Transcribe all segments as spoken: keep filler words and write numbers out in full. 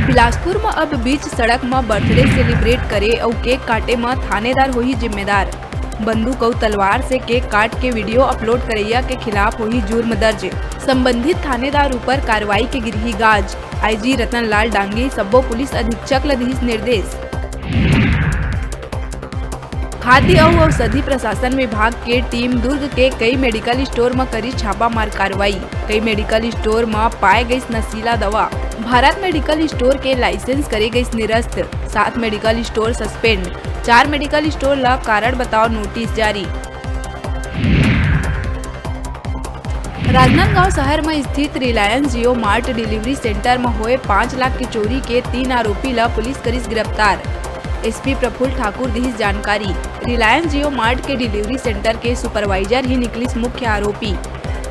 बिलासपुर म अब बीच सड़क म बर्थडे सेलिब्रेट करे अउ केक काटे म थानेदार होही जिम्मेदार। बंदूक अउ तलवार से केक काट के वीडियो अपलोड करइया के खिलाफ होही जुर्म दर्ज। संबंधित थानेदार ऊपर कार्रवाई के गिरही गाज। आईजी रतनलाल डांगी सब्बो पुलिस अधीक्षक ल दिहिस निर्देश। खाद्य अउ औषधि प्रशासन विभाग के टीम दुर्ग के कई मेडिकल स्टोर म करिस छापामार कार्रवाई। कई मेडिकल स्टोर म पाए गइस नशीला दवा। भारत मेडिकल स्टोर के लाइसेंस करे गइस निरस्त, सात मेडिकल स्टोर सस्पेंड, चार मेडिकल स्टोर ल कारण बताओ नोटिस जारी। राजनांदगांव शहर म स्थित Reliance Jio mart delivery centre म होए पाँच लाख के चोरी के तीन आरोपी ल पुलिस करिस गिरफ्तार। एसपी प्रफुल्ल ठाकुर दिहिस जानकारी। रिलायंस जियो मार्ट के डिलीवरी सेंटर के सुपरवाइजर ही निकलिस मुख्य आरोपी।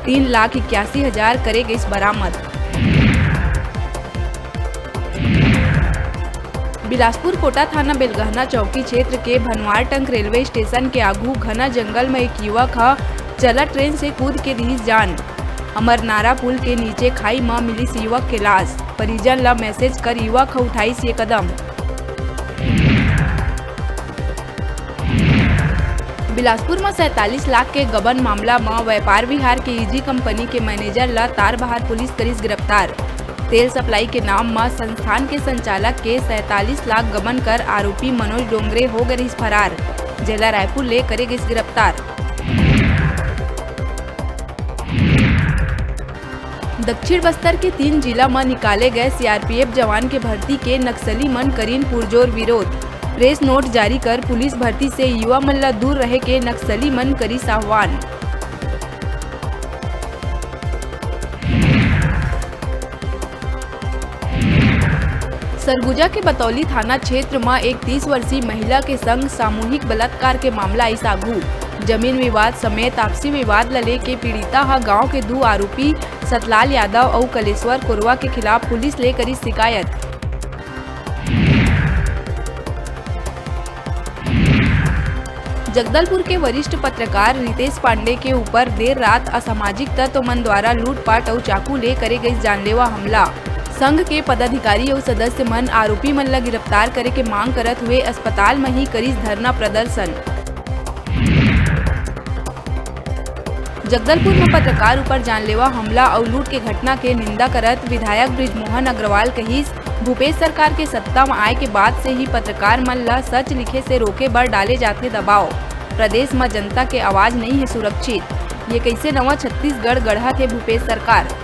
तीन लाख इक्यासी हजार करे गइस बरामद। बिलासपुर कोटा थाना बेलगहना चौकी क्षेत्र के भनवार टंक रेलवे स्टेशन के आगू घना जंगल म एक युवक ह चलत ट्रेन से कूद के दिहिस जान। अमरनारा पुल के नीचे खाई म मिलिस युवक के लाश। परिजन ल मैसेज कर युवक ह उठाइस ये कदम। बिलासपुर म सैंतालीस लाख के गबन मामला म व्यापार विहार के ईजी कंपनी के मैनेजर ल तारबहार पुलिस करिस गिरफ्तार। तेल सप्लाई के नाम म संस्थान के संचालक के सैंतालीस लाख गबन कर आरोपी मनोज डोंगरे हो गे रिहिस फरार, जेला रायपुर ले करे गिस गिरफ्तार। दक्षिण बस्तर के तीन जिला म निकाले गए सीआरपीएफ जवान के भर्ती के नक्सली मन करिन पुरजोर विरोध। प्रेस नोट जारी कर पुलिस भर्ती से युवा मन ल दूर रहे के नक्सली मन करिस आह्वान। सरगुजा के बतौली थाना क्षेत्र म एक तीस वर्षीय महिला के संग सामूहिक बलात्कार के मामला आइस आघू। जमीन विवाद समेत आपसी विवाद ल लेके पीड़िता ह गांव के दू आरोपी सतलाल यादव अउ कलेश्वर कोरवा के खिलाफ पुलिस ले करिस शिकायत। जगदलपुर के वरिष्ठ पत्रकार रितेश पांडे के ऊपर देर रात असामाजिक तत्व मन द्वारा लूटपाट अउ चाकू ले करे गइस जानलेवा हमला। संघ के पदाधिकारी अउ सदस्य मन आरोपी मन ल गिरफ्तार करे के मांग करत हुए अस्पताल म ही करिस धरना प्रदर्शन। जगदलपुर म पत्रकार ऊपर जानलेवा हमला अउ लूट के घटना के निंदा करत विधायक बृजमोहन अग्रवाल कहिस, भूपेश सरकार के सत्ता म आए के बाद से ही पत्रकार मन ल सच लिखे से रोके बर डाले जाथे दबाव। प्रदेश म जनता के आवाज नइ हे सुरक्षित। ये कइसे नवा छत्तीसगढ़ गढ़त हे भूपेश सरकार?